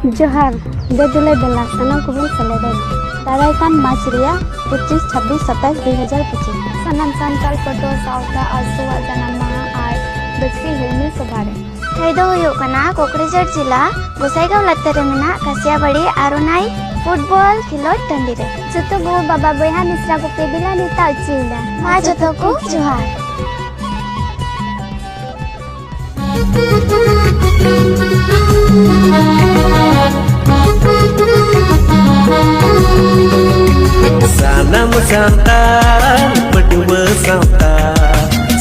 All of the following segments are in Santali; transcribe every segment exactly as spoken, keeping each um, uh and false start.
ᱡᱚᱦᱟᱨ, ᱫᱮ ᱫᱩᱞᱟᱹᱲ ᱫᱮᱞᱟ ᱥᱟᱱᱟᱢ ᱠᱚᱵᱚᱱ ᱥᱮᱞᱮᱫᱚᱜ ᱢᱟ᱾ ᱫᱟᱨᱟᱭ ᱠᱟᱱ ᱢᱟᱨᱪ ᱨᱮᱭᱟᱜ ᱯᱚᱸᱪᱤᱥ, ᱪᱷᱟᱵᱵᱤᱥ, ᱥᱟᱛᱟᱭᱤᱥ, ᱫᱩᱭ ᱦᱟᱡᱟᱨ ᱯᱚᱸᱪᱤᱥ᱾ ᱥᱟᱱᱟᱢ ᱥᱟᱱᱛᱟᱲ ᱯᱟᱹᱴᱷᱩᱣᱟᱹ ᱥᱟᱶᱛᱟ ᱟᱥᱩᱣᱟᱜ ᱡᱟᱱᱟᱢ ᱢᱟᱦᱟ ᱟᱨ ᱵᱟᱹᱪᱨᱤ ᱦᱤᱞᱢᱤᱞ ᱥᱚᱵᱷᱟ ᱨᱮ᱾ ᱴᱷᱟᱹᱭ ᱫᱚ ᱦᱩᱭᱩᱜ ᱠᱟᱱᱟ ᱠᱚᱠᱲᱟᱡᱷᱚᱲ ᱡᱮᱞᱟ ᱜᱚᱥᱟᱭᱜᱟᱸᱣ ᱞᱟᱛᱟᱨ ᱨᱮ ᱢᱮᱱᱟᱜ ᱠᱟᱥᱤᱭᱟᱵᱟᱲᱤ ᱟᱨᱚᱱᱟᱭ ᱯᱷᱩᱴᱵᱚᱞ ᱠᱷᱮᱞᱳᱰ ᱴᱟᱺᱰᱤ ᱨᱮ᱾ ᱡᱚᱛᱚ ᱜᱚ ᱵᱟᱵᱟ ᱵᱚᱭᱦᱟ ᱢᱤᱥᱨᱟ ᱠᱚᱯᱮ ᱫᱮᱞᱟ ᱱᱮᱣᱛᱟ ᱚᱪᱚᱭᱮᱫᱟ᱾ ᱢᱟ ᱡᱚᱛᱚ ᱠᱚ ᱡᱚᱦᱟᱨ᱾ ᱥᱟᱱᱟᱢ ᱥᱟᱱᱛᱟᱲ ᱯᱟᱹᱴᱷᱩᱣᱟᱹ ᱥᱟᱶᱛᱟ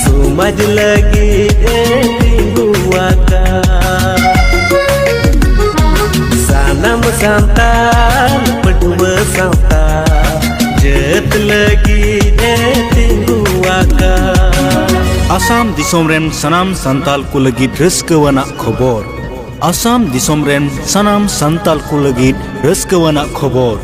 ᱥᱚᱢᱟᱡᱽ ᱞᱟᱹᱜᱤᱫ ᱮ ᱛᱤᱸᱜᱩ ᱟᱠᱟᱱ᱾ ᱥᱟᱱᱟᱢ ᱥᱟᱱᱛᱟᱲ ᱯᱟᱹᱴᱷᱩᱣᱟᱹ ᱥᱟᱶᱛᱟ ᱡᱟᱹᱛ ᱞᱟᱹᱜᱤᱫ ᱮ ᱛᱤᱸᱜᱩ ᱟᱠᱟᱱ᱾ ᱟᱥᱟᱢ ᱫᱤᱥᱚᱢ ᱨᱮᱱ ᱥᱟᱱᱟᱢ ᱥᱟᱱᱛᱟᱞ ᱠᱚ ᱞᱟᱹᱜᱤᱫ ᱨᱟᱹᱥᱠᱟᱹᱣᱟᱱᱟᱜ ᱠᱷᱚᱵᱚᱨ᱾ ᱟᱥᱟᱢ ᱫᱤᱥᱚᱢ ᱨᱮᱱ ᱥᱟᱱᱟᱢ ᱥᱟᱱᱛᱟᱞ ᱠᱚ ᱞᱟᱹᱜᱤᱫ ᱨᱟᱹᱥᱠᱟᱹᱣᱟᱱᱟᱜ ᱠᱷᱚᱵᱚᱨ᱾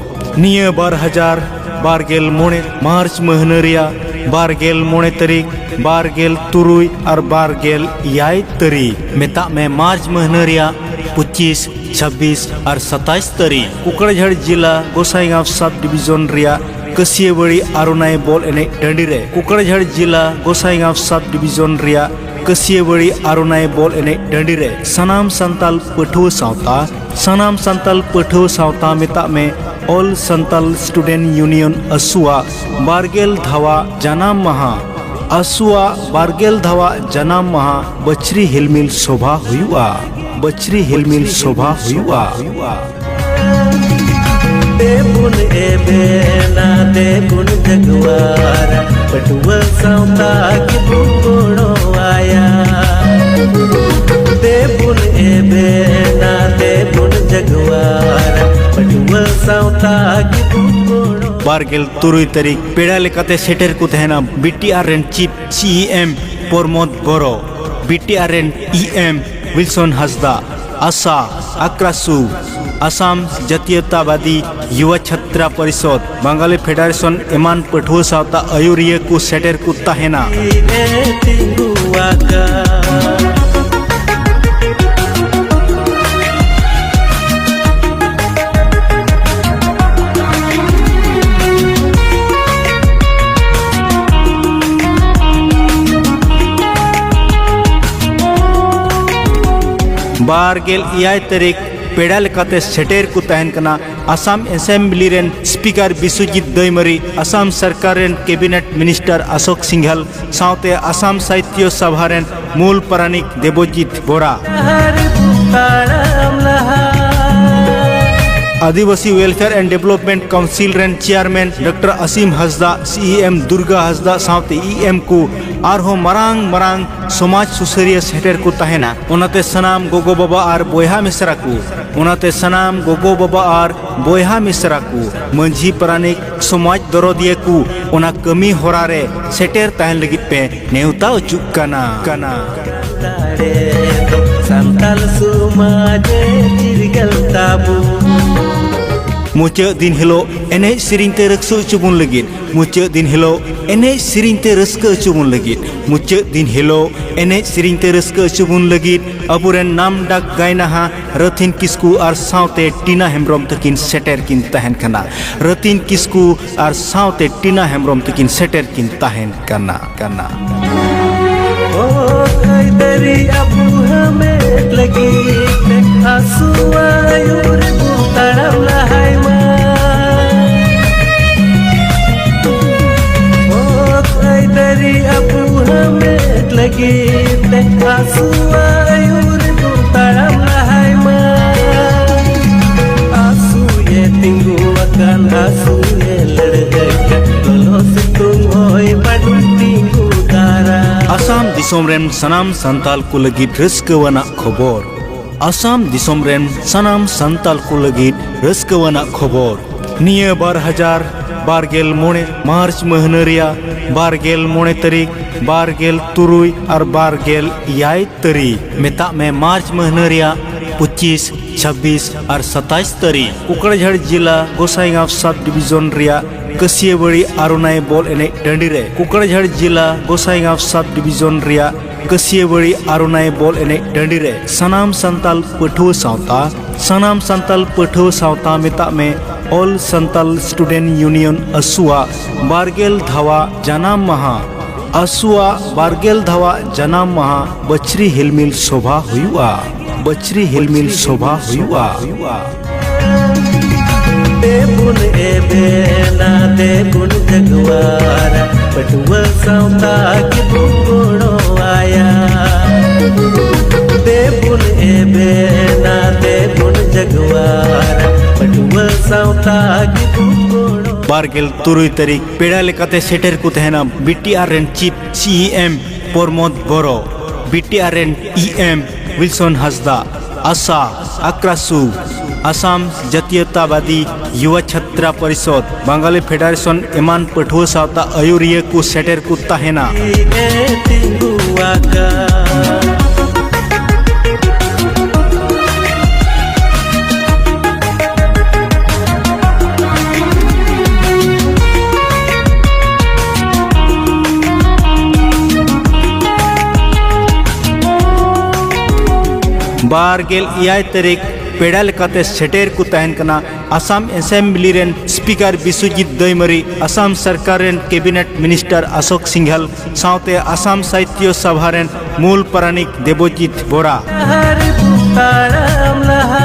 ᱱᱤᱭᱟᱹ ᱵᱟᱨ ᱦᱟᱡᱟᱨ ᱵᱟᱨ ᱜᱮᱞ ᱢᱚᱬᱮ ᱢᱟᱨᱪ ᱢᱟᱹᱦᱱᱟᱹ ᱨᱮᱭᱟᱜ ᱵᱟᱨ ᱜᱮᱞ ᱢᱚᱬᱮ ᱛᱟᱹᱨᱤᱠᱷ, ᱵᱟᱨ ᱜᱮᱞ ᱛᱩᱨᱩᱭ ᱟᱨ ᱵᱟᱨ ᱜᱮᱞ ᱮᱭᱟᱭ ᱛᱟᱹᱨᱤᱠᱷ, ᱢᱮᱛᱟᱜ ᱢᱮ ᱢᱟᱨᱪ ᱢᱟᱹᱦᱱᱟᱹ ᱨᱮᱭᱟᱜ ᱯᱚᱸᱪᱤᱥ, ᱪᱷᱟᱵᱵᱤᱥ ᱟᱨ ᱥᱟᱛᱟᱭᱤᱥ ᱛᱟᱹᱨᱤᱠᱷ, ᱠᱩᱠᱲᱟᱡᱷᱟᱲ ᱡᱤᱞᱟ ᱜᱚᱥᱟᱭᱜᱟᱸᱣ ᱥᱟᱵ ᱰᱤᱵᱤᱡᱚᱱ ᱨᱮᱭᱟᱜ ᱠᱟᱹᱥᱤᱭᱟᱹᱵᱟᱹᱲᱤ ᱟᱨᱚᱱᱟᱭ ᱵᱚᱞ ᱮᱱᱮᱡ ᱴᱟᱺᱰᱤ ᱨᱮ, ᱠᱩᱠᱲᱟᱡᱷᱟᱲ ᱡᱤᱞᱟ ᱜᱚᱥᱟᱭᱜᱟᱸᱣ ᱥᱟᱵ ᱰᱤᱵᱤᱡᱚᱱ ᱨᱮᱭᱟᱜ ᱠᱟᱹᱥᱤᱭᱟᱹᱵᱟᱹᱲᱤ ᱟᱨᱚᱱᱟᱭ ᱵᱚᱞ ᱮᱱᱮᱡ ᱴᱟᱺᱰᱤ ᱨᱮ ᱥᱟᱱᱟᱢ ᱥᱟᱱᱛᱟᱞ ᱯᱟᱹᱴᱷᱩᱣᱟᱹ ᱥᱟᱶᱛᱟ, ᱥᱟᱱᱟᱢ ᱥᱟᱱᱛᱟᱞ ᱯᱟᱹᱴᱷᱩᱣᱟᱹ ᱥᱟᱶᱛᱟ ᱢᱮᱛᱟᱜ ᱢᱮ All Santal Student Union ᱟᱥᱩᱣᱟᱜ ᱵᱟᱨ ᱜᱮᱞ ᱫᱷᱟᱣᱟᱜ ᱡᱟᱱᱟᱢ ᱢᱟᱦᱟ, ᱟᱥᱩᱣᱟᱜ ᱵᱟᱨ ᱜᱮᱞ ᱫᱷᱟᱣᱟᱜ ᱡᱟᱱᱟᱢ ᱢᱟᱦᱟ ᱵᱟᱹᱪᱨᱤ ᱦᱤᱞᱢᱤᱞ ᱥᱚᱵᱷᱟ ᱦᱩᱭᱩᱜᱼᱟ, ᱵᱟᱹᱪᱨᱤ ᱦᱤᱞᱢᱤᱞ ᱥᱚᱵᱷᱟ ᱦᱩᱭᱩᱜᱼᱟ᱾ ᱫᱮᱵᱩᱱ ᱮᱵᱷᱮᱱᱟ, ᱫᱮᱵᱩᱱ ᱡᱟᱜᱣᱟᱨᱟ, ᱯᱟᱹᱴᱷᱩᱣᱟᱹ ᱥᱟᱶᱛᱟ ᱜᱮᱵᱚᱱ ᱜᱚᱲᱚᱣᱟᱭᱟ᱾ ᱫᱮᱵᱩᱱ ᱮᱵᱷᱮᱱᱟ, ᱫᱮᱵᱩᱱ ᱡᱟᱜᱣᱟᱨᱟ, ᱯᱟᱹᱴᱷᱩᱣᱟᱹ ᱥᱟᱶᱛᱟ ᱜᱮᱵᱚᱱ ᱜᱚᱲᱚ᱾ ᱵᱟᱨ ᱜᱮᱞ ᱛᱩᱨᱩᱭ ᱛᱟᱹᱨᱤᱠᱷ ᱯᱮᱲᱟ ᱞᱮᱠᱟᱛᱮ ᱥᱮᱴᱮᱨ ᱠᱚ ᱛᱟᱦᱮᱱᱟ ᱵᱤ ᱴᱤ ᱟᱨ ᱨᱮᱱ ᱪᱤᱯ ᱥᱤ ᱤ ᱮᱢ ᱯᱨᱚᱢᱳᱫ ᱵᱚᱨᱚ, ᱵᱤ ᱴᱤ ᱟᱨ ᱨᱮᱱ ᱤ ᱮᱢ ᱣᱤᱞᱥᱚᱱ ᱦᱟᱸᱥᱫᱟ, ᱟᱥᱟ, ᱟᱠᱨᱟᱥᱩ, ᱟᱥᱟᱢ ᱡᱟᱛᱤᱭᱚᱛᱟᱵᱟᱫᱤ ᱭᱩᱣᱟ ᱪᱷᱟᱛᱨᱟ ᱯᱚᱨᱤᱥᱚᱫᱽ, ᱵᱟᱝᱜᱟᱞᱤ ᱯᱷᱮᱰᱟᱨᱮᱥᱚᱱ ᱮᱢᱟᱱ ᱯᱟᱹᱴᱷᱩᱣᱟᱹ ᱥᱟᱶᱛᱟ ᱟᱹᱭᱩᱨᱤᱭᱟᱹ ᱠᱚ ᱥᱮᱴᱮᱨ ᱠᱚ ᱛᱟᱦᱮᱱᱟ᱾ ᱵᱟᱨ ᱜᱮᱞ ᱮᱭᱟᱭ ᱛᱟᱹᱨᱤᱠᱷ ᱯᱮᱲᱟ ᱞᱮᱠᱟᱛᱮ ᱥᱮᱴᱮᱨ ᱠᱚ ᱛᱟᱦᱮᱱ ᱠᱟᱱᱟ ᱟᱥᱟᱢ ᱮᱥᱮᱢᱵᱞᱤ ᱨᱮᱱ ᱥᱯᱤᱠᱟᱨ ᱵᱤᱥᱣᱚᱡᱤᱛ ᱫᱟᱹᱭᱢᱟᱹᱨᱤ, ᱟᱥᱟᱢ ᱥᱚᱨᱠᱟᱨ ᱨᱮᱱ ᱠᱮᱵᱤᱱᱮᱴ ᱢᱤᱱᱤᱥᱴᱟᱨ ᱟᱥᱳᱠ ᱥᱤᱝᱜᱷᱟᱞ ᱥᱟᱶᱛᱮ ᱟᱥᱟᱢ ᱥᱟᱦᱤᱛᱭᱚ ᱥᱚᱵᱷᱟ ᱨᱮᱱ ᱢᱩᱞ ᱯᱟᱨᱟᱱᱤᱠ ᱫᱮᱵᱚᱡᱤᱛ ᱵᱚᱨᱟ, ᱟᱹᱫᱤᱵᱟᱹᱥᱤ Welfare and Development Council ᱨᱮᱱ ᱪᱮᱭᱟᱨᱢᱮᱱ ᱰᱚᱠᱴᱚᱨ ᱟᱥᱤᱢ ᱦᱟᱸᱥᱫᱟ, ᱥᱤ ᱤ ᱮᱢ ᱫᱩᱨᱜᱟ ᱦᱟᱸᱥᱫᱟ ᱥᱟᱶᱛᱮ ᱤ ᱮᱢ ᱠᱚ ᱟᱨᱦᱚᱸ ᱢᱟᱨᱟᱝ ᱢᱟᱨᱟᱝ ᱥᱚᱢᱟᱡᱽ ᱥᱩᱥᱟᱹᱨᱤᱭᱟᱹ ᱥᱮᱴᱮᱨ ᱠᱚ ᱛᱟᱦᱮᱱᱟ᱾ ᱚᱱᱟᱛᱮ ᱥᱟᱱᱟᱢ ᱜᱚᱜᱚ ᱵᱟᱵᱟ ᱟᱨ ᱵᱚᱭᱦᱟ ᱢᱤᱥᱨᱟ ᱠᱚ, ᱚᱱᱟᱛᱮ ᱥᱟᱱᱟᱢ ᱜᱚᱜᱚ ᱵᱟᱵᱟ ᱟᱨ ᱵᱚᱭᱦᱟ ᱢᱤᱥᱨᱟ ᱠᱚ, ᱢᱟᱹᱡᱷᱤ ᱯᱟᱨᱟᱱᱤᱠ, ᱥᱚᱢᱟᱡᱽ ᱫᱚᱨᱚᱫᱤᱭᱟᱹ ᱠᱚ ᱚᱱᱟ ᱠᱟᱹᱢᱤ ᱦᱚᱨᱟ ᱨᱮ ᱥᱮᱴᱮᱨ ᱛᱟᱦᱮᱱ ᱞᱟᱹᱜᱤᱫ ᱯᱮ ᱱᱮᱣᱛᱟ ᱚᱪᱚᱜ ᱠᱟᱱᱟ, ᱠᱟᱱᱟ᱾ ᱫᱟᱲᱮ ᱫᱚ ᱥᱟᱱᱛᱟᱞ ᱥᱚᱢᱟᱡᱽ ᱪᱤᱨᱜᱟᱹᱞ ᱛᱟᱵᱚ᱾ ᱢᱩᱪᱟᱹᱫ ᱫᱤᱱ ᱦᱤᱞᱳᱜ ᱮᱱᱮᱡ ᱥᱮᱨᱮᱧ ᱛᱮ ᱨᱟᱹᱥᱠᱟᱹ ᱦᱚᱪᱚ ᱵᱚᱱ ᱞᱟᱹᱜᱤᱫ, ᱢᱩᱪᱟᱹᱫ ᱫᱤᱱ ᱦᱤᱞᱳᱜ ᱮᱱᱮᱡ ᱥᱮᱨᱮᱧ ᱛᱮ ᱨᱟᱹᱥᱠᱟᱹ ᱦᱚᱪᱚ ᱵᱚᱱ ᱞᱟᱹᱜᱤᱫ, ᱢᱩᱪᱟᱹᱫ ᱫᱤᱱ ᱦᱤᱞᱳᱜ ᱮᱱᱮᱡ ᱥᱮᱨᱮᱧ ᱛᱮ ᱨᱟᱹᱥᱠᱟᱹ ᱦᱚᱪᱚ ᱵᱚᱱ ᱞᱟᱹᱜᱤᱫ ᱟᱵᱚᱨᱮᱱ ᱱᱟᱢᱰᱟᱠ ᱜᱟᱭᱱᱟᱦᱟ ᱨᱟᱹᱛᱷᱤᱱ ᱠᱤᱥᱠᱩ ᱟᱨ ᱥᱟᱶᱛᱮ ᱴᱤᱱᱟ ᱦᱮᱢᱵᱨᱚᱢ ᱛᱟᱹᱠᱤᱱ ᱥᱮᱴᱮᱨ ᱠᱤᱱ ᱛᱟᱦᱮᱱ ᱠᱟᱱᱟ᱾ ᱨᱟᱹᱛᱷᱤᱱ ᱠᱤᱥᱠᱩ ᱟᱨ ᱥᱟᱶᱛᱮ ᱴᱤᱱᱟ ᱦᱮᱢᱵᱨᱚᱢ ᱛᱟᱹᱠᱤᱱ ᱥᱮᱴᱮᱨ ᱠᱤᱱ ᱛᱟᱦᱮᱱ ᱠᱟᱱᱟ, ᱠᱟᱱᱟ᱾ ᱦᱚᱠ ᱟᱹᱭᱫᱟᱹᱨᱤ ᱟᱵᱚ ᱦᱟᱢᱮᱴ ᱞᱟᱹᱜᱤᱫ ᱛᱮ ᱟᱥᱩᱣᱟ ᱟᱹᱭᱩᱨ ᱵᱚ ᱛᱟᱲᱟᱢ ᱞᱟᱦᱟᱭ ᱢᱟ᱾ ᱦᱚᱠ ᱟᱹᱭᱫᱟᱹᱨᱤ ᱟᱵᱚ ᱦᱟᱢᱮᱴ ᱞᱟᱹᱜᱤᱫ ᱛᱮ ᱟᱥᱩᱣᱟ ᱟᱹᱭᱩᱨ ᱵᱚ ᱛᱟᱲᱟᱢ ᱞᱟᱦᱟᱭ ᱢᱟ᱾ ᱟᱥᱩᱭᱮ ᱛᱤᱸᱜᱩ ᱟᱠᱟᱱ, ᱟᱥᱩᱭᱮ ᱞᱟᱹᱲᱦᱟᱹᱭ ᱠᱟᱱ, ᱞᱚᱞᱚ ᱥᱤᱛᱩᱝ ᱦᱚᱭ ᱵᱟᱹᱱᱩᱜ ᱛᱤᱸᱜᱩ ᱫᱟᱨᱟ᱾ ᱟᱥᱟᱢ ᱫᱤᱥᱚᱢ ᱨᱮᱱ ᱥᱟᱱᱟᱢ ᱥᱟᱱᱛᱟᱞ ᱠᱚ ᱞᱟᱹᱜᱤᱫ ᱨᱟᱹᱥᱠᱟᱹᱣᱟᱱᱟᱜ ᱠᱷᱚᱵᱚᱨ᱾ ᱟᱥᱟᱢ ᱫᱤᱥᱚᱢ ᱨᱮᱱ ᱥᱟᱱᱟᱢ ᱥᱟᱱᱛᱟᱞ ᱠᱚ ᱞᱟᱹᱜᱤᱫ ᱨᱟᱹᱥᱠᱟᱹᱣᱟᱱᱟᱜ ᱠᱷᱚᱵᱚᱨ᱾ ᱱᱤᱭᱟᱹ ᱵᱟᱨ ᱦᱟᱡᱟᱨ ᱵᱟᱨ ᱜᱮᱞ ᱢᱚᱬᱮ ᱢᱟᱨᱪ ᱢᱟᱹᱦᱱᱟᱹ ᱨᱮᱭᱟᱜ ᱵᱟᱨ ᱜᱮᱞ ᱢᱚᱬᱮ ᱛᱟᱹᱨᱤᱠᱷ, ᱵᱟᱨ ᱜᱮᱞ ᱛᱩᱨᱩᱭ ᱟᱨ ᱵᱟᱨ ᱜᱮᱞ ᱮᱭᱟᱭ ᱛᱟᱹᱨᱤᱠᱷ, ᱢᱮᱛᱟᱜ ᱢᱮ ᱢᱟᱨᱪ ᱢᱟᱹᱦᱱᱟᱹ ᱨᱮᱭᱟᱜ ᱯᱚᱸᱪᱤᱥ, ᱪᱷᱟᱵᱵᱤᱥ ᱟᱨ ᱥᱟᱛᱟᱭᱤᱥ ᱛᱟᱹᱨᱤᱠᱷ, ᱠᱩᱠᱲᱟᱡᱷᱟᱲ ᱡᱤᱞᱟ ᱜᱚᱥᱟᱭᱜᱟᱸᱣ ᱥᱟᱵ ᱰᱤᱵᱤᱡᱚᱱ ᱨᱮᱭᱟᱜ ᱠᱟᱹᱥᱤᱭᱟᱹᱵᱟᱹᱲᱤ ᱟᱨᱩᱱᱟᱭ ᱵᱚᱞ ᱮᱱᱮᱡ ᱴᱟᱺᱰᱤ ᱨᱮ, ᱠᱩᱠᱲᱟᱡᱷᱟᱲ ᱡᱤᱞᱟ ᱜᱚᱥᱟᱭᱜᱟᱸᱣ ᱥᱟᱵ ᱰᱤᱵᱤᱡᱚᱱ ᱨᱮᱭᱟᱜ ᱠᱟᱹᱥᱤᱭᱟᱹᱵᱟᱹᱲᱤ ᱟᱨᱩᱱᱟᱭ ᱵᱚᱞ ᱮᱱᱮᱡ ᱴᱟᱺᱰᱤ ᱨᱮ ᱥᱟᱱᱟᱢ ᱥᱟᱱᱛᱟᱞ ᱯᱟᱹᱴᱷᱩᱣᱟᱹ ᱥᱟᱶᱛᱟ, ᱥᱟᱱᱟᱢ ᱥᱟᱱᱛᱟᱞ ᱯᱟᱹᱴᱷᱩᱣᱟᱹ ᱥᱟᱶᱛᱟ ᱢᱮᱛᱟᱜ ᱢᱮ All Santal Student Union ᱟᱥᱩᱣᱟ ᱵᱟᱨ ᱜᱮᱞ ᱫᱷᱟᱣᱟ ᱡᱟᱱᱟᱢ ᱢᱟᱦᱟ, ᱟᱥᱩᱣᱟ ᱵᱟᱨ ᱜᱮᱞ ᱫᱷᱟᱣᱟ ᱡᱟᱱᱟᱢ ᱢᱟᱦᱟ ᱵᱟᱹᱪᱷᱨᱤ ᱦᱤᱞᱢᱤᱞ ᱥᱚᱵᱷᱟ ᱦᱩᱭᱩᱜᱼᱟ᱾ ᱯᱟᱹᱪᱨᱤ ᱦᱤᱞᱢᱤᱞ ᱥᱚᱵᱷᱟ ᱦᱩᱭᱩᱜᱼᱟ᱾ ᱫᱮᱵᱩᱱ ᱮᱵᱮᱱᱟ, ᱫᱮᱵᱩᱱ ᱡᱟᱜᱣᱟᱨᱟ, ᱯᱟᱹᱴᱷᱩᱣᱟᱹ ᱥᱟᱶᱛᱟ ᱜᱮᱵᱚᱱ ᱜᱚᱲᱚᱣᱟᱭᱟ᱾ ᱫᱮᱵᱩᱱ ᱮᱵᱮᱱᱟ, ᱫᱮᱵᱩᱱ ᱡᱟᱜᱣᱟᱨᱟ, ᱯᱟᱹᱴᱷᱩᱣᱟᱹ ᱥᱟᱶᱛᱟ ᱜᱮᱵᱚᱱ ᱜᱚᱲᱚ᱾ ᱵᱟᱨᱜᱮᱞ ᱛᱩᱨᱩᱭ ᱛᱟᱹᱨᱤᱠᱷ ᱯᱮᱲᱟ ᱞᱮᱠᱟᱛᱮ ᱥᱮᱴᱮᱨ ᱠᱚ ᱛᱟᱦᱮᱱᱟ ᱵᱤ ᱴᱤ ᱟᱨ ᱨᱮᱱ ᱪᱤᱯ ᱥᱤ ᱤ ᱮᱢ ᱯᱨᱚᱢᱳᱫ ᱵᱚᱨᱚ, ᱵᱤ ᱴᱤ ᱟᱨ ᱨᱮᱱ ᱤ ᱮᱢ ᱣᱤᱞᱥᱚᱱ ᱦᱟᱸᱥᱫᱟ, ᱟᱥᱟ, ᱟᱠᱨᱟᱥᱩ, ᱟᱥᱟᱢ ᱡᱟᱛᱤᱭᱚᱛᱟᱵᱟᱫᱤ ᱭᱩᱣᱟ ᱪᱷᱟᱛᱨᱟ ᱯᱚᱨᱤᱥᱚᱫᱽ, ᱵᱟᱝᱜᱟᱞᱤ ᱯᱷᱮᱰᱟᱨᱮᱥᱚᱱ ᱮᱢᱟᱱ ᱯᱟᱹᱴᱷᱩᱣᱟᱹ ᱥᱟᱶᱛᱟ ᱟᱹᱭᱩᱨᱤᱭᱟᱹ ᱠᱚ ᱥᱮᱴᱮᱨ ᱠᱚ ᱛᱟᱦᱮᱱᱟ᱾ ᱛᱤᱸᱜᱩ ᱟᱠᱟᱱ᱾ ᱵᱟᱨ ᱜᱮᱞ ᱮᱭᱟᱭ ᱛᱟᱹᱨᱤᱠᱷ ᱯᱮᱲᱟ ᱞᱮᱠᱟᱛᱮ ᱥᱮᱴᱮᱨ ᱠᱚ ᱛᱟᱦᱮᱱ ᱠᱟᱱᱟ ᱟᱥᱟᱢ ᱮᱥᱮᱢᱵᱞᱤ ᱨᱮᱱ ᱥᱯᱤᱠᱟᱨ ᱵᱤᱥᱣᱚᱡᱤᱛ ᱫᱟᱹᱭᱢᱟᱹᱨᱤ, ᱟᱥᱟᱢ ᱥᱚᱨᱠᱟᱨ ᱨᱮᱱ ᱠᱮᱵᱤᱱᱮᱴ ᱢᱤᱱᱤᱥᱴᱟᱨ ᱟᱥᱳᱠ ᱥᱤᱝᱜᱷᱟᱞ ᱥᱟᱶᱛᱮ ᱟᱥᱟᱢ ᱥᱟᱦᱤᱛᱭᱚ ᱥᱚᱵᱷᱟ ᱨᱮᱱ ᱢᱩᱞ ᱯᱟᱨᱟᱱᱤᱠ ᱫᱮᱵᱚᱡᱤᱛ ᱵᱚᱨᱟ, ᱰᱟᱦᱟᱨ ᱵᱚᱱ ᱛᱟᱲᱟᱢ ᱞᱟᱦᱟ᱾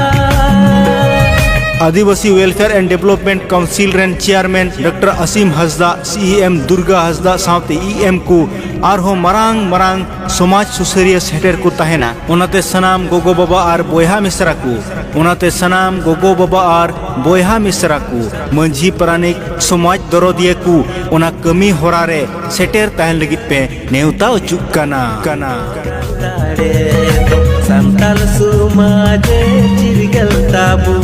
ᱟᱹᱫᱤᱵᱟᱹᱥᱤ ᱣᱮᱞᱯᱷᱮᱭᱟᱨ ᱮᱱᱰ ᱰᱮᱵᱷᱞᱚᱯᱢᱮᱱᱴ ᱠᱟᱣᱩᱱᱥᱤᱞ ᱨᱮᱱ ᱪᱮᱭᱟᱨᱢᱮᱱ ᱰᱚᱠᱴᱚᱨ ᱟᱥᱤᱢ ᱦᱟᱸᱥᱫᱟ, ᱥᱤ ᱤ ᱮᱢ ᱫᱩᱨᱜᱟ ᱦᱟᱸᱥᱫᱟ ᱥᱟᱶᱛᱮ ᱤ ᱮᱢ ᱠᱚ ᱟᱨᱦᱚᱸ ᱢᱟᱨᱟᱝ ᱢᱟᱨᱟᱝ ᱥᱚᱢᱟᱡᱽ ᱥᱩᱥᱟᱹᱨᱤᱭᱟᱹ ᱥᱮᱴᱮᱨ ᱠᱚ ᱛᱟᱦᱮᱱᱟ᱾ ᱚᱱᱟᱛᱮ ᱥᱟᱱᱟᱢ ᱜᱚᱜᱚ ᱵᱟᱵᱟ ᱟᱨ ᱵᱚᱭᱦᱟ ᱢᱤᱥᱨᱟ ᱠᱚ, ᱚᱱᱟᱛᱮ ᱥᱟᱱᱟᱢ ᱜᱚᱜᱚ ᱵᱟᱵᱟ ᱟᱨ ᱵᱚᱭᱦᱟ ᱢᱤᱥᱨᱟ ᱠᱚ, ᱢᱟᱹᱡᱷᱤ ᱯᱟᱨᱟᱱᱤᱠ, ᱥᱚᱢᱟᱡᱽ ᱫᱚᱨᱚᱫᱤᱭᱟᱹ ᱠᱚ ᱚᱱᱟ ᱠᱟᱹᱢᱤ ᱦᱚᱨᱟ ᱨᱮ ᱥᱮᱴᱮᱨ ᱛᱟᱦᱮᱱ ᱞᱟᱹᱜᱤᱫ ᱯᱮ ᱱᱮᱣᱛᱟ ᱚᱪᱚᱜ ᱠᱟᱱᱟ, ᱠᱟᱱᱟ᱾ ᱫᱟᱲᱮ ᱫᱚ ᱥᱟᱱᱛᱟᱞ ᱥᱚᱢᱟᱡᱽ ᱪᱤᱨᱜᱟᱹᱞ ᱛᱟᱵᱚ᱾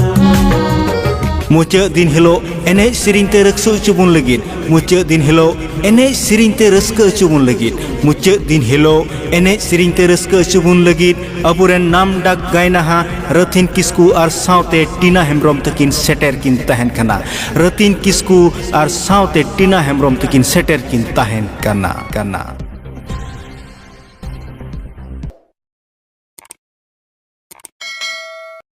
ᱢᱩᱪᱟᱹᱫ ᱫᱤᱱ ᱦᱤᱞᱳᱜ ᱮᱱᱮᱡ ᱥᱮᱨᱮᱧ ᱛᱮ ᱨᱟᱹᱥᱠᱟᱹ ᱦᱚᱪᱚ ᱵᱚᱱ ᱞᱟᱹᱜᱤᱫ, ᱢᱩᱪᱟᱹᱫ ᱫᱤᱱ ᱦᱤᱞᱳᱜ ᱮᱱᱮᱡ ᱥᱮᱨᱮᱧ ᱛᱮ ᱨᱟᱹᱥᱠᱟᱹ ᱦᱚᱪᱚ ᱵᱚᱱ ᱞᱟᱹᱜᱤᱫ, ᱢᱩᱪᱟᱹᱫ ᱫᱤᱱ ᱦᱤᱞᱳᱜ ᱮᱱᱮᱡ ᱥᱮᱨᱮᱧ ᱛᱮ ᱨᱟᱹᱥᱠᱟᱹ ᱦᱚᱪᱚ ᱵᱚᱱ ᱞᱟᱹᱜᱤᱫ ᱟᱵᱚᱨᱮᱱ ᱱᱟᱢᱰᱟᱠ ᱜᱟᱭᱱᱟᱦᱟ ᱨᱟᱹᱛᱷᱤᱱ ᱠᱤᱥᱠᱩ ᱟᱨ ᱥᱟᱶᱛᱮ ᱴᱤᱱᱟ ᱦᱮᱢᱵᱨᱚᱢ ᱛᱟᱹᱠᱤᱱ ᱥᱮᱴᱮᱨ ᱠᱤᱱ ᱛᱟᱦᱮᱱ ᱠᱟᱱᱟ᱾ ᱨᱟᱹᱛᱷᱤᱱ ᱠᱤᱥᱠᱩ ᱟᱨ ᱥᱟᱶᱛᱮ ᱴᱤᱱᱟ ᱦᱮᱢᱵᱨᱚᱢ ᱛᱟᱹᱠᱤᱱ ᱥᱮᱴᱮᱨ ᱠᱤᱱ ᱛᱟᱦᱮᱱ ᱠᱟᱱᱟ, ᱠᱟᱱᱟ᱾